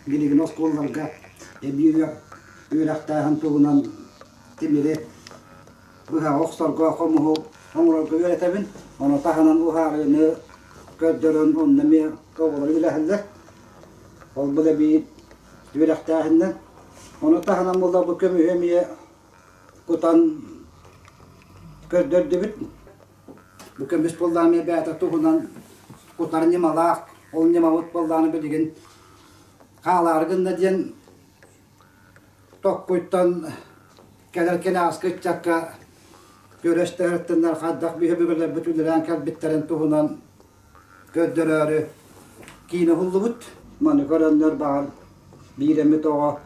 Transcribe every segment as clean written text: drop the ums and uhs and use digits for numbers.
Билигин оскуолаларга эбии үөрэхтээһин туһунан тимири быһаҕы охсорго, хомуһу оҥорорго үөрэтэбин. Ону таһынан уһаарыыны көрдөрөн онно эмиэ оҕолор үлэлэһэллэр. Ол бу эбии үөрэхтээһиннэн. Ону таһынан буолла бу көмүһү эмиэ кутан көрдөрдүбүт. Бу көмүс буоллаҕына эмиэ бэйэтэ туһунан кутар ньымалаах. Ол ньымабыт буоллаҕына билигин хаалаары гынна диэн Токкуйтан кэлэр кэнэҕэски ыччакка күрэстэһэртэннэр хайдах биһи өбүгэлэрбит үлэлээн кэлбиттэрин туһунан көрдөрөөрү киинэ уһуллубут. Маны көрөннөр баҕар биир эмит оҕо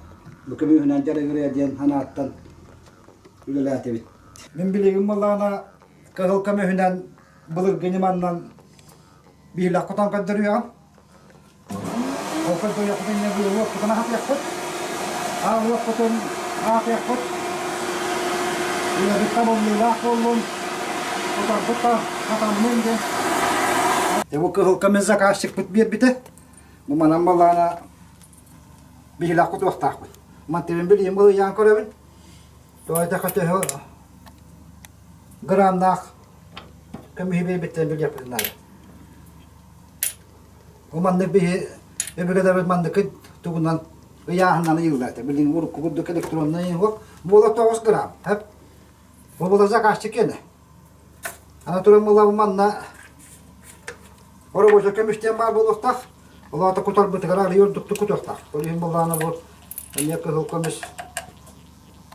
бу көмүһүнэн дьарыгырыа диэн санааттан үлэлээтибит. Мин билигин буоллаҕына кыһыл көмүһүнэн былыргы ньыманнан биһилэх кутан көрдөрүөҕүм. Ол көрдөрүөхпүт иннинэ быылы уоппутун аһатыахпыт. Аал уоппутун аһатыахпыт. Үлэбит табыллыылаах буоллун, утарбыт да хатаннын диэн. Бу кыһыл көмүс заказчикпыт биэрбитэ. Бу манан балаана биһилэх кутуохтаахпыт. Мантыбын билиим былыйаан көрөбүн. Тоҕо этэххэ төһө грамнаах көмүһү биэрбиттэрин билиэхпитин наада. Бу маннык биһи өбүгэлэрбит манныкы тугунан ыйааһыннан ыйыллар этэ. Билигин урукку курдук электроннай уһук буола 9 грамм. Хэп. Бу була заказчик киэнэ. Ана туран була манна оробоча көмүстэн баар буолуохтаах. Ол аата кутарбытыгар арыйы ордуктук кутуохтаах. Ол иһин буоллаҕына бу эмиэ кыһыл көмүс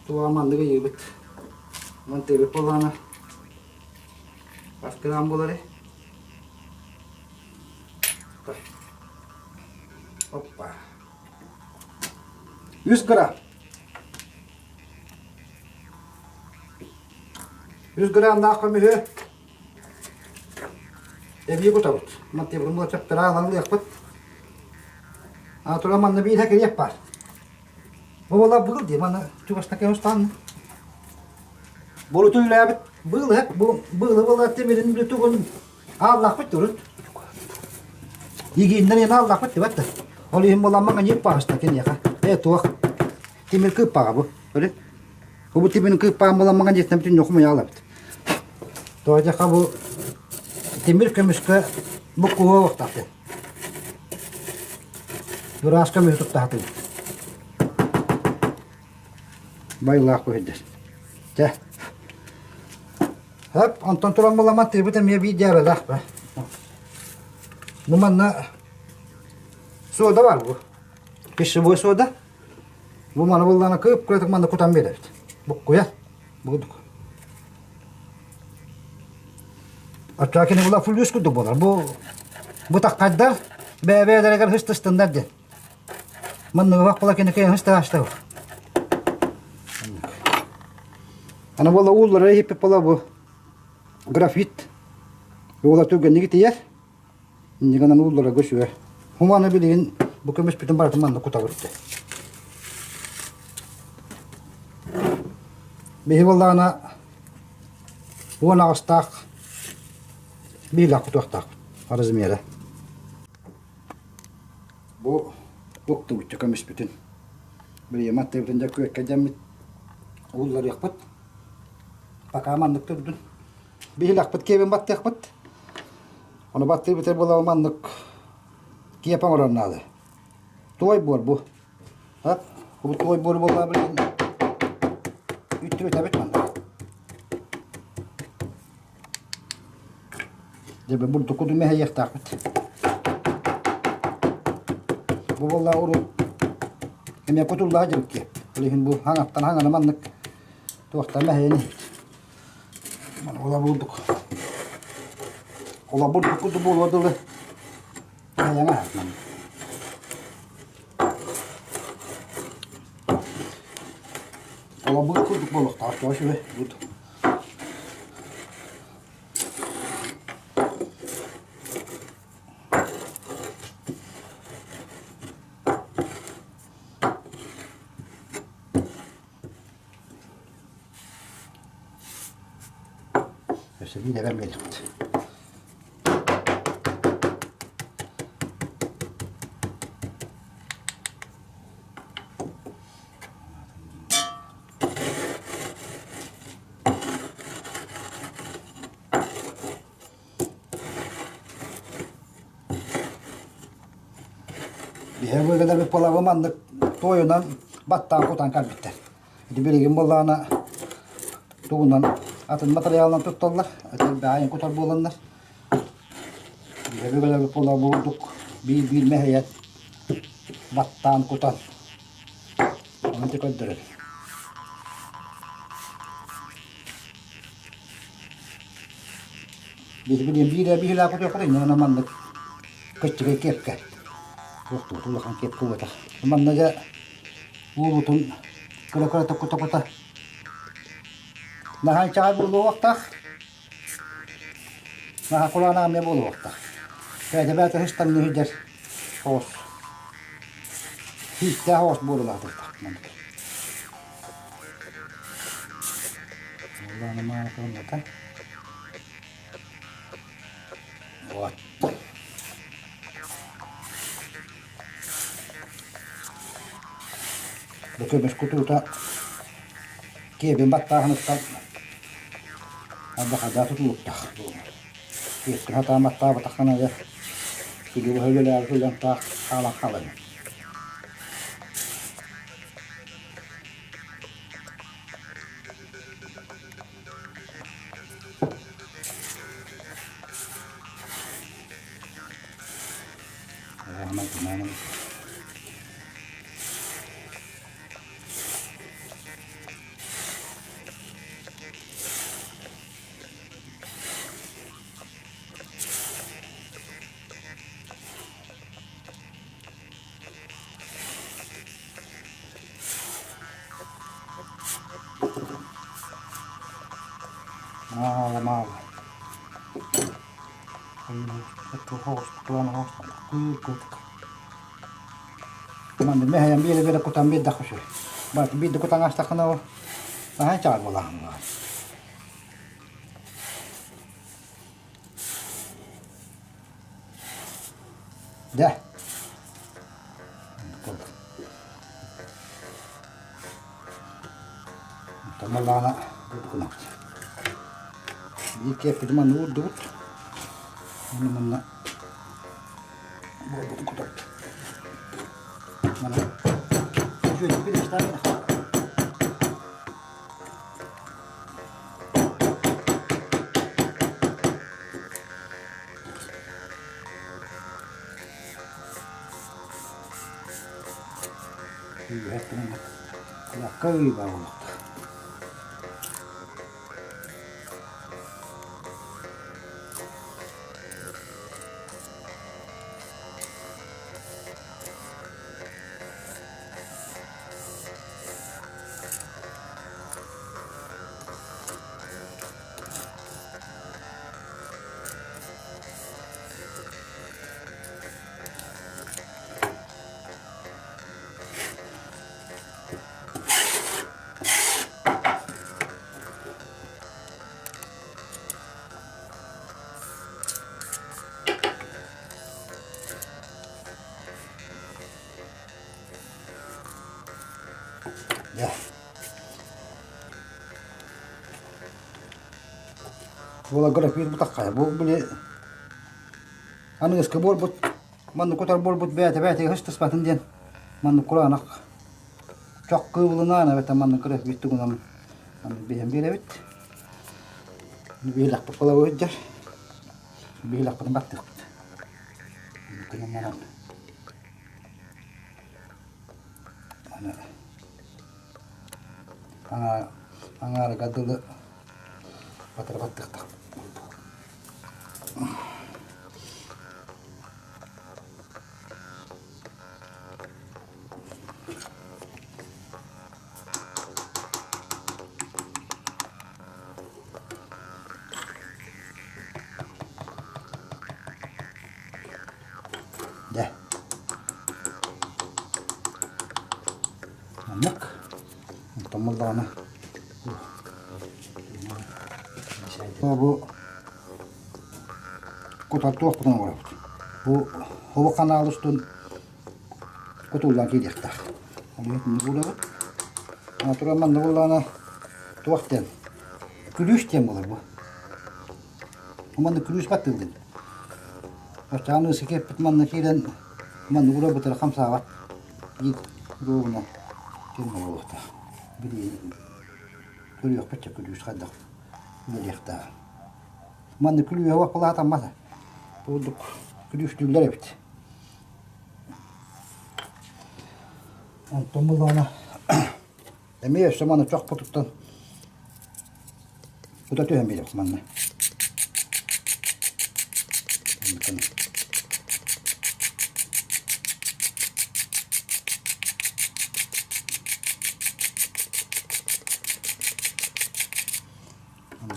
туоҕа маннык ыйыыбыт. Мантыыбыт буоллаҕына хас грамм буоларый? Оппа. Үс грамм. Үс граммнаах көмүһү эбии кутабыт. Мантыыбытын була чаптара ылан ылыахпыт. А тура манна биир кириэп бар. Бу була быыл дии, манна чугастаки устаан. Буруту үлээбит быыл эп, бу быылы була тимирин тугун Ааллаахпыт турут. Игииннэр ен ааллаахпыт дибат да. Ол иһин буламмаҥа ньип пааста киниэхэ. Э туох тимир кыыппаҕа бу. Көрү. Бу тимир кыыппаҕын буламмаҥа дьиэттэн бүтүн ньоху муйаалабыт. Тоҕо бу тимир көмүскэ бу куһуо уохтаахты. Ыраас көмүһү туттаһатыбыт. Байлаах көһүдэр. Чэ. Хөп, онтон туран буламан тыыбыт эмиэ биир дьээбэлээх бэ. Бу манна суода бар бу. Пищевой сода. Бу маны буллана кып кыратык манна кутан биэрэбит. Буккуйа. Будук. Оччоҕо кини була флюс курдук буолар. Бу бу таккайдар бэйэ-бэйэлэригэр хыстыстыннар диэн. Манныгы була кини кыйан хыстаастар. Аны буола ууллара иһиппит буола бу графит. Уола түргэнник итийэр. Иннигэнэн ууллара көсүө. Хуманы билигин бу көмүспүтүн барытын манна кутабыт. Биһи буоллаҕына 18-таах биилээх кутуохтаахпыт размера. Бу уктубучча көмүспүтүн билигин аттыбытын дьэ күөккэ дьэммит уулларыахпыт. Пока маннык турдун. Биһилэхпит киэбин баттыахпыт. Ону баттыыбыт буола маннык киэп оҥорор наада. Туой буор бу. Ат, бу туой буор буолла билигин үттүбүтэбит манна. Дьэ бурдук кудум мэһэйиэхтээхпит. Бу буолла урут эмиэ кутуллаа дьыбыкки. Ол иһин бу хаҥаттан хаҥана маннык туохтан мэһэйэн иһит. Ола бурдук. Ола бурдук курдук буолуо дылы. Мэһэйэн аһат Ола бурдук курдук буолуохтаах. Тоҕо үчүгэй бут. Өссө биир эбэн биэриэхпит. Биһиги быыгыдар половы маннык туойунан баттаан кутан кэлбиттэр. Ити билигин буоллаҕына тугунан атын матырыйаалынан тутталлар, бэйэн кутар буоланнар. Биһиги быыгыдар половы бурдук биир-биир мэһэйэн баттаан кутан ону көрдөрөр. Биһиги биир биһилээх кутуохпут инньэ маннык кыччыгый киэпкэ. Туохтуут улахан киэпкэ буолбатах. Манна дьэ уубутун кыра-кыра токута-кута наһаа инчэҕэй буолуохтаах. Наһаа кулаанаҕа эмиэ буолуохтаах. Бэйэтэ-бэйэтэ сыстан иһдэр оҕус. Сииктээх оҕус буолулаатыахтаах маннык. Вот. Бу көмүс кутуута киэбин баттааһыныттан арбахардаах тутулуктаах. Киэптин сатаан баттаабатаххына дьэ күлү быһа үлэлээбит үлэм таах хаалан хаалар. Маала маала Манна мэһэйэн биэрэ-биэрэ кутан биэрдэххэ үчүгэй. Барытын биирдэ кутан аастаххына ол наһаа чаҕар буолааһын баар. Дьэ. Тамалаана гынабыт. Биир киэппитин манна уурдубут. Уонна манна буолбутун кутабыт. Мана үчүгэйдик билистаан Кулакка ыйбаа буолуохтаах. Дьэ. Буоларгар эпиир бутаххайа. Бу били аныгыскы буолбут маннык кутар буолбут бэйэтэ бэйэтэ ыһыстыспатын диэн маннык кураанах чох кыыбылынаан эбэтэр маннык кыра тугунан биһэн биэрэбит. Биһилэхпит половой дьэр. Биһилэхпитин баттыахпыт. Гынан баран Аҥаарыга дылы батары баттыахтаах. Дьэ. Маннык. Онтон буоллаҕына бу кутар туохпутун оҥоробут. Бу хобо ханаал устун кутуллан киириэхтээх. Ол иһин булабыт. Туран манна буоллаҕына туох диэн күлүүс диэн буолар бу. Манна күлүүс баттыыллын. Оччоҕо аны киэппит манна киирэн. Маннык урабытара хамсаабат биир ровно ким буолуохтаах. Билигин көрүөхпүт чэ күлүүс хайдах үлэлиэхтээҕин. Маннык күлүүһэ баппалаатаммата. Курдук күлүүстүүллэр эбит. Онтон буллаҕына эмиэ өссө маны чохпутуттан кута түһэн биэриэх манна.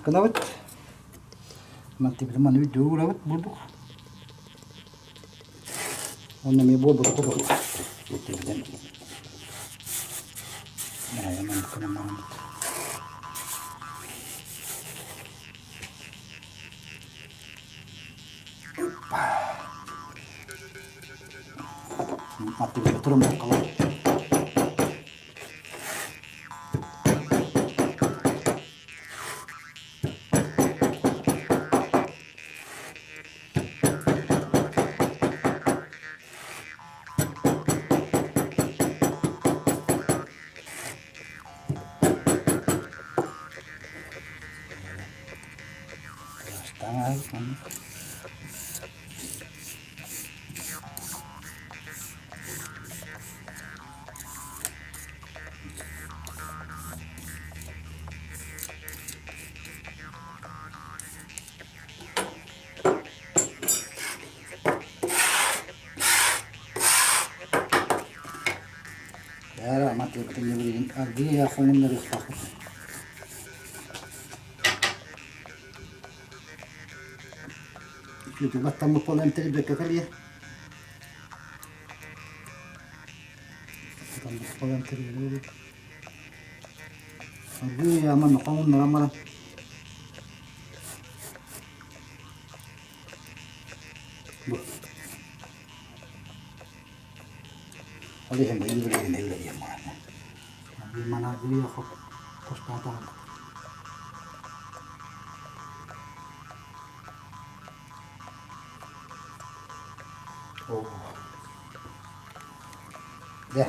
Гынабыт. Мантыбытын маны үрдүгү уурабыт бурдук. Онно эмиэ буолбут курдук. Итибитин маннык гынан маҕаммыт. Аттыбыта туруммаккалар. Бээрэ матыыбытын билигин аргыый хоҥуннарыахтаахпыт. Үчүгэй баттаммыт буолан тэрийбэккэ кэлиэ. Баттаммыт буолан тэрийбэт. Аргыый манна хоҥуннаран баран Бу. Ол иһин үлэлиэн үлэлиэн баран. Манна аргыый хостаатаҕын. Дьэ,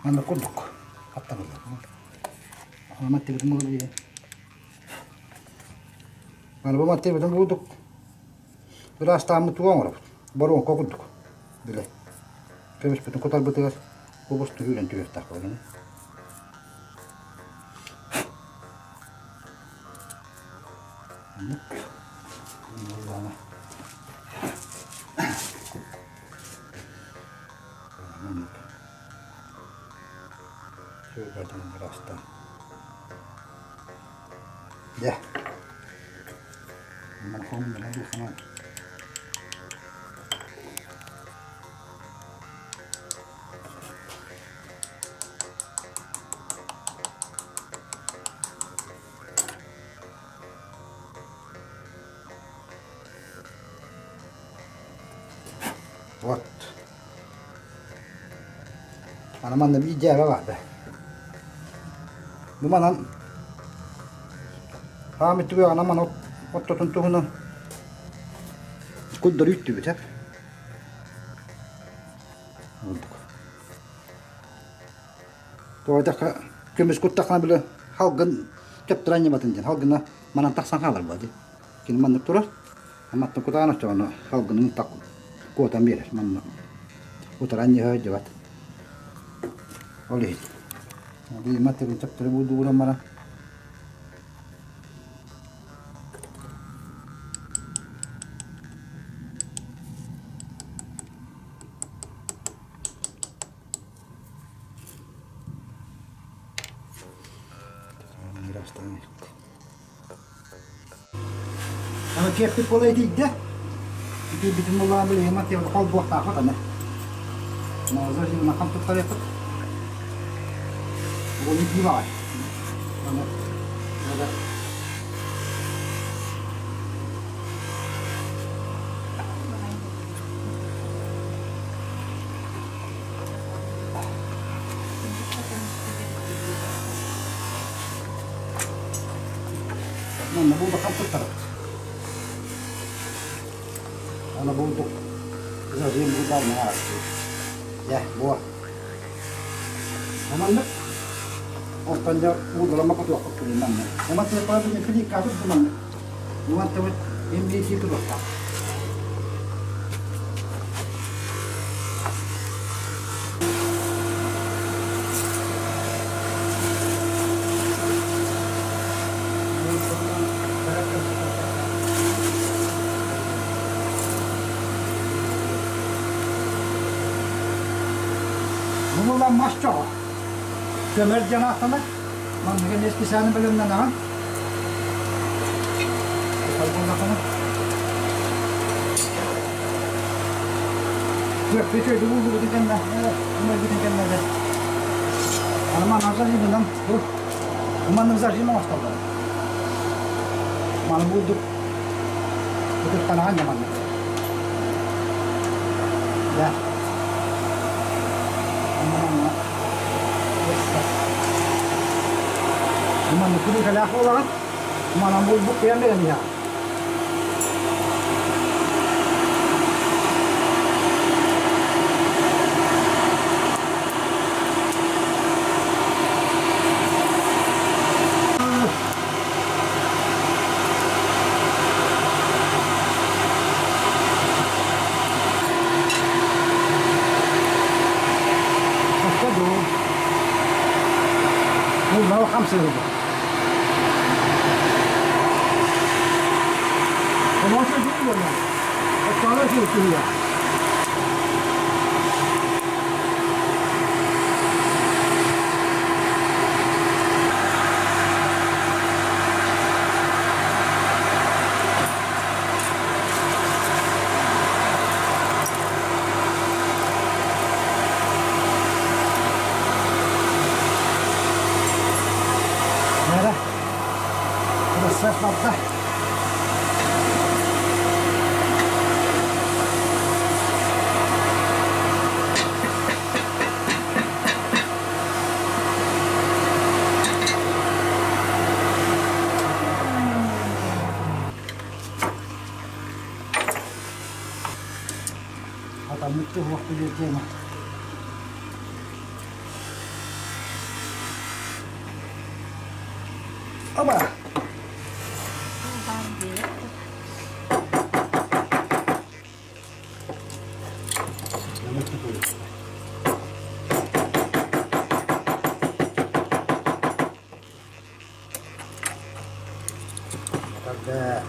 манна курдук аттарыллар. Маттыбытын булur Аны бу маттыбытын булдук. Ыраастааммыт тугу оҥоробут? Боруоҥка курдук. Билэ. Көмүспүтүн кутарбытыгар кубус түһүүрэн түһүөхтээх буолан. Дьэ, Вот. Аны манна биир дьээбэ баар да. Бу манан хаам үттүгү ана ман оттотун туһунан куддар үттүбүт эп. Тоҕо көмүс куттаххына били халгын төптөрө анньыбатын диэн халгына манан тахсан хаалар буолла дии. Кини маннык турар. Аматтан кутаан оччоҕуна халгынын так куотан биэрэр манна утары анньыһа сылдьыбат. Ол иһин. Били маттыгын төптөрү буурдугуран баран Киэппит буола итийдэ. Итийбитин буллаҕа билигин матыйабыт холбуохтаахпыт аны. Нахан туттарыахпыт. Уолу итии баҕай. Аны Манна булда хам туттарабыт. Ана булдук. Зажим буолбаҕына Дьэ, буо. Маннык Оттон дьэ уулларама кутуохпут күнүн маннык. Эмат тыаппаатын пиликкаабыт бу маннык. Уантыбыт имбиитии туруохтаах. Бу мас чоҕо. Көмөр диэн ааттанар. Манныгы эмиэ специально бэлэмнэнэҕин. Буоллахына. Күөппүт ууллубутун кэннэ, умайбытын кэннэ дэ. Аны манан зажимынан, бу маннык зажим оҥостоллор. Маны булдук ытыктанаҕын дьэ маннык. Дьэ. Манна Манна күлүкэлээх буолаҕын. Манан булбут кыйан берен иһэҕин. Хамсыырбыт. Нера, процесс барда. Атаммыт туһуох билиэ тема. Оба! Тогда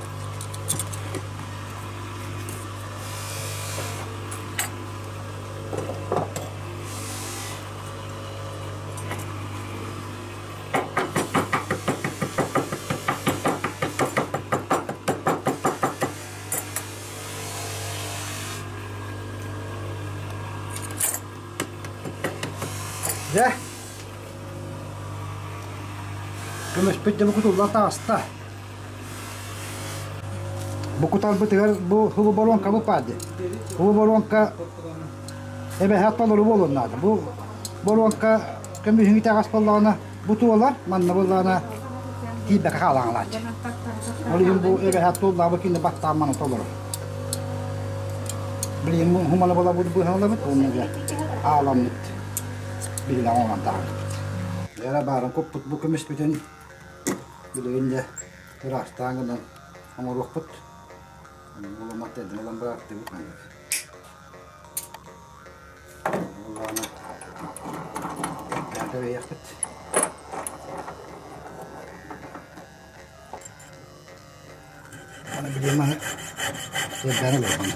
Дьэ, көмүспүт дьэ бу кутуллан таҕыста. Бу кутарбытыгар бу хлуборонка бу баар дии. Хлуборонка эбэһээт толору буолуон наада. Бу боруоҥка көмүһүн итэҕэс буоллаҕына бу туолар, манна буоллаҕына тиийбэккэ хаалаҥалааччы. Ол иһин бу эбэһээт туоллаабы кинини баттаан маны толорор. Билигин хумана буолабыт быыһаналабыт уонна дьэ ааламмыт биһилэҕи оҥорон таһаарбыт. Эрэ баарын куппут бу көмүспүтүн билигин дьэ ыраастаан гынан оҥоруохпут. Буламат эрдэн ылан бырааттыбыт маннык. Буоллаҕына эрдээн кэбиһиэхпит. Аны билигин маны эрдээн ылыахпын.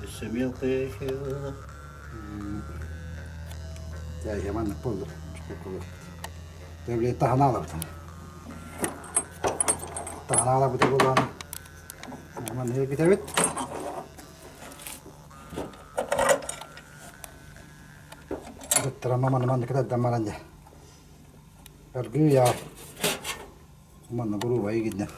Өссө мелкая Дьэ, маннык буоллар. Дьэ, таһына алабытын. Таһына алабыты буолан маннык эргитэбит. Ыттарама маны маннык тардан баран дьэ. Аргыый аҕай. Манна буруубайы гиннэ.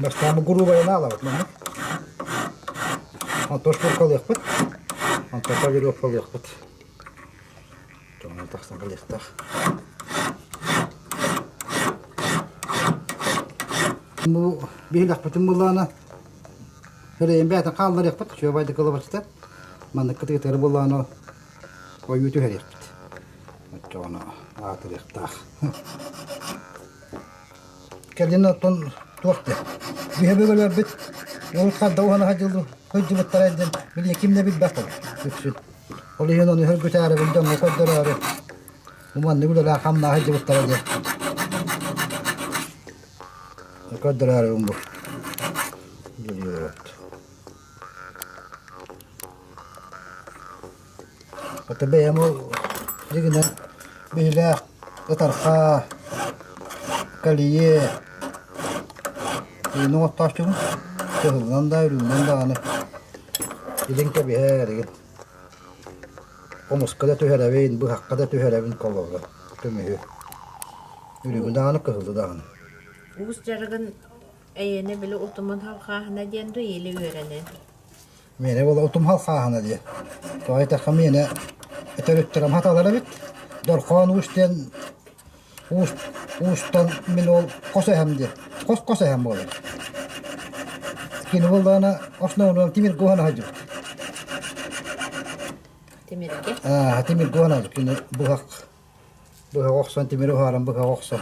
Бастаан грубайын аалабыт маннык. Онтон шкуркалыахпыт. Онтон полировкалыахпыт. Тоҥон тахсан кэлиэхтээх. Бу биһилэхпитин буллаана Сирэйин бэйэтин хаалларыахпыт, үчүгэй кылабачыта. Маннык кытыытыгар буллаана ойуу түһэриэхпит. Оччоҕуна аатырыахтаах. Кэлин оттон туох диэн үһэ бөҕөлөрбүт урут харда уһана сылдьыбыттара диэн били ким да билбэт ол үксүн. Ол иһин ону сөргүтээрибин дьоҥҥо көрдөрөөрү маннык үлэлээх хамнаһа сылдьыбыттара диэн көрдөрөөрүбүн бу. Ото бэйэм ол дьигинэн биһилэх ытарха, кэлийэ иини оҥоттооччубун. Кыһылынан да, үрүҥүнэн даҕаны илин кэбиһэр игин. Хомуска да түһэрэбин, быһахха да түһэрэбин холобура көмүһү. Үрүҥү даҕаны, кыһылы даҕаны. Уус дьарыгын эйиэнэ били утумун халхааһына диэн дуу или үөрэнэн? Миэнэ буола утумһал хааһына диэн. Тоҕо эттэххэ миэнэ төрүттэрим хаталар эбит. Дорхоон уус диэн уус уустан мин ол хос эһэм диэн. Хос-хос эһэм буолар. Кини буоллаҕына основнуон тимир гуһана сылдьыбыт. Тимиргэ? Аа, тимир гуһана кини быһах быһах охсон тимири уһааран быһах охсон.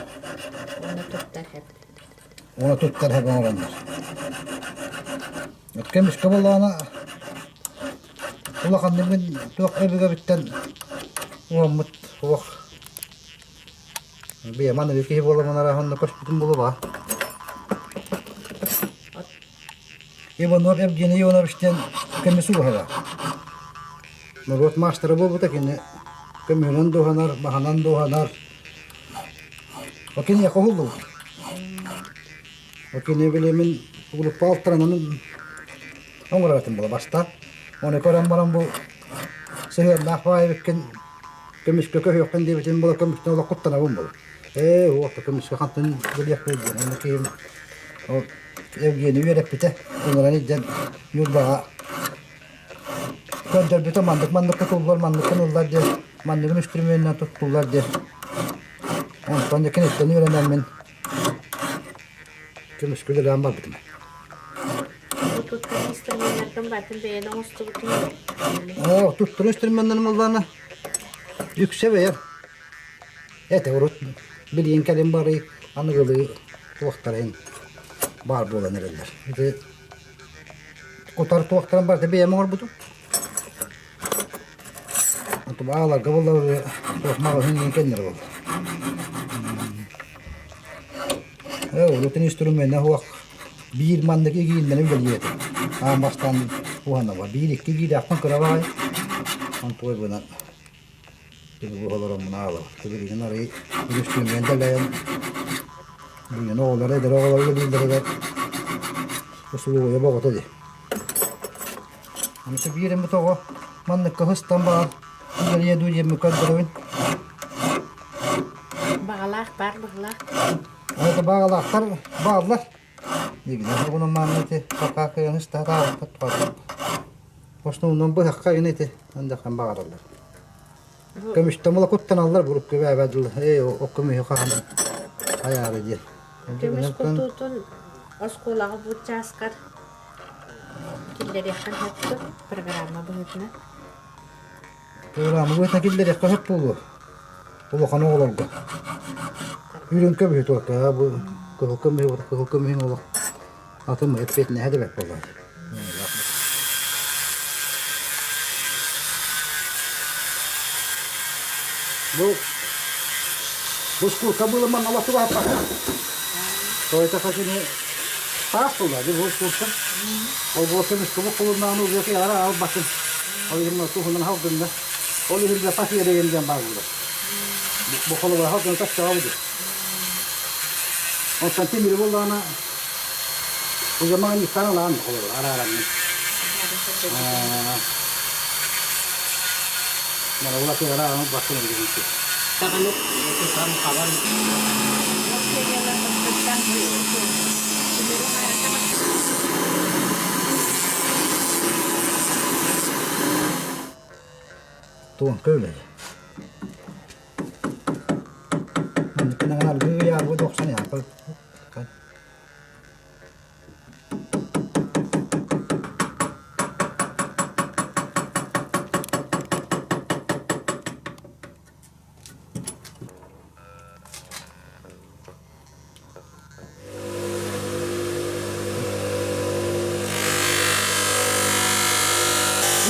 Уонна туттар хэп. Уонна туттар хэп оҥороннор. Көмүскэ буоллаҕына улаханнык мин туох өбүгэбиттэн уһаммыт суох. Бэйэм аныгы киһи буоламмын арааһынна көспүтүм буолуо Иванов Евгений Иванович диэн көмүс ууһа Норуот маастара буолбута кини көмүһүнэн дуоһанар, маһынан дуоһанар. О киниэхэ уһуллубут. О кини били мин группа алтаранан оҥорор этим буола бастаан. Ону көрөн баран бу сыһыаннаах баай эбиккин көмүскэ көһүөххүн диэбитин буола көмүстэн олох куттанабын буола. Ээ уота көмүскэ хантан билиэхпин диэн. Онно киһим ол Евгений үөрэппитэ. Ыҥыран илдьэн Ньурбаҕа көрдөрбүтэ маннык маннык тутуллар, манныккын ыллар диэн, манныгын үстүрүмүөнүнэн туттуллар диэн. Онтон киниттэн үөрэнэммин көмүскэ үлэлээн барбытым. Бу туттар инструменнаргын барытын бэйэн оҥостубутуҥ Оо, туттар инструменнарым ыллаана үксэ бэйэм. Этэ урут билигин кэлин барыы аныгылыы туохтарын баар буолан эрэллэр. Ити Кутар туохтарын барыта бэйэм оҥорбутум. Онтум ааларга буолла туох маҕаһыын диэн кэннэр буолла. Ээ, урутун инструмена суох биир маннык игииннэн үлэлиир этим. Аан бастаан уһанаба. Биир-икки игиилээхпин кыра баҕайы. Онтуой бынан Бу олороммун аалабыт. Билигин арый үстүүмүн дэлэйэн билигин оҕолор эдэр оҕолор үлэлииллэригэр усулуобуйа боҕото дии. Аны биир эмит оҕо манныкка сыстан баар үлэлиэ дуу диэммин көрдөрөбүн. Баҕалаах баар быһылаах. Это баҕалаахтар бааллар. Дигинэн угунан маанна ити пока кыайан ыстаатаабакка В основном быһахха ини ити андаххан баҕараллар. Көмүстэн була куттаналлар буруп көбөөбө дылы ээ окко мүһү хаһан айаары диэн. Көмүс кутуутун оскуолаҕа бу чааскар киллэриэххин сөп программа быһыытынан. Программа быһыытынан киллэриэххэ сөп буолуо. Улахан оҕолорго. Үрүҥ көмүһү туорка бу кыһыл көмүһү кыһыл көмүһүн олох атын эппиэтинэһэ да бэрт буоллар. Бу бу было манна латуга То это хасини таас була ди бу курка. Ол бу көмүс кубук кулуннааны убуки ара албатын. Ол иһин туһунан халгынна. Ол иһин бе пас ереген диэн баар була. Бу холобура халгын тахсаҕа бу. Онтон тимири буллаана уже маҕан алаан холобура арааранны. Туонка үлэһи. Манныккынан аргыы аргыы дохсон яапа.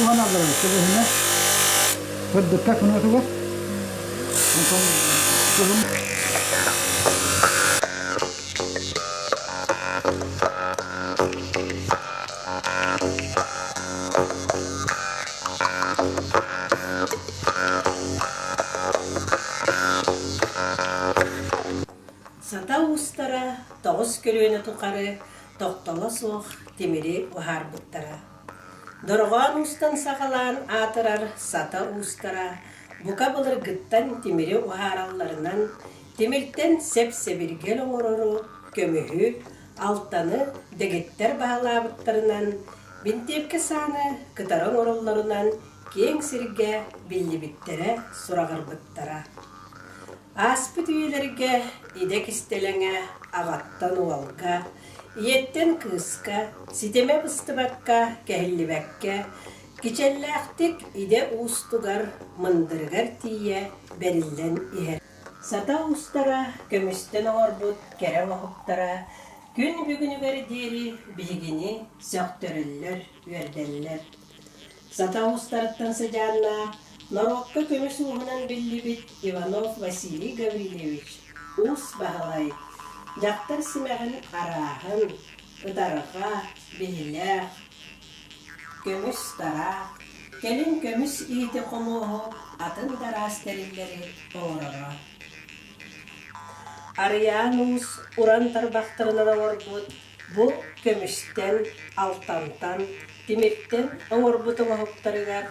Уһаналлар сөбүһүнэ Сырдыкка күнүтүгэр онтон кыһын Сата уустара тоҕус көлүөнэ тухары тохтоло суох тимири уһаарбыттара. Дорҕоон уустан саҕалаан аатырар Сата уустара бука былыргыттан тимири уһааралларынан, тимиртэн сэп-сэбиргэл оҥорору, көмүһү, алтаны дэгиттэр баһылаабыттарынан, бинтиэпкэ сааны кытары оҥороллорунан киэҥ сиргэ биллибиттэрэ, сураҕырбыттара. Ааспыт үйэлэргэ идэ кистэлэҥэ аҕаттан уолга, ийэттэн кыыска ситимэ быстыбакка, кэһиллибэккэ, кичэллээхтик идэ уустугар, мындырыгар тиийэ бэриллэн иһэр. Сата уустара көмүстэн оҥорбут кэрэ оҥоһуктара күн бүгүнүгэр диэри биһигини сөхтөрөллөр, үөрдэллэр. Сата уустарыттан сыдьааннаах, норуокка көмүс ууһунан биллибит Иванов Василий Гаврильевич Уус Баһылай дьахтар симэҕин арааһын, ытарҕа, биһилэх, көмүс тараах, кэлин көмүс иһити-хомуоһу атын да араас тэриллэри оҥороро. Арыйаан Уус уран тарбахтарынан оҥорбут Бу көмүстэн, алтантан, тимиртэн оҥорбут оҥоһуктарыгар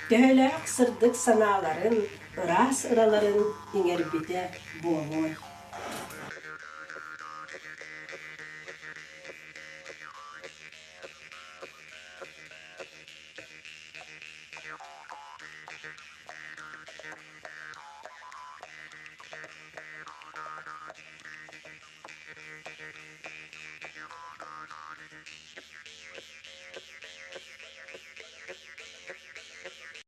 төһөлөөх сырдык санааларын, ыраас ыраларын иҥэрбитэ буолуой.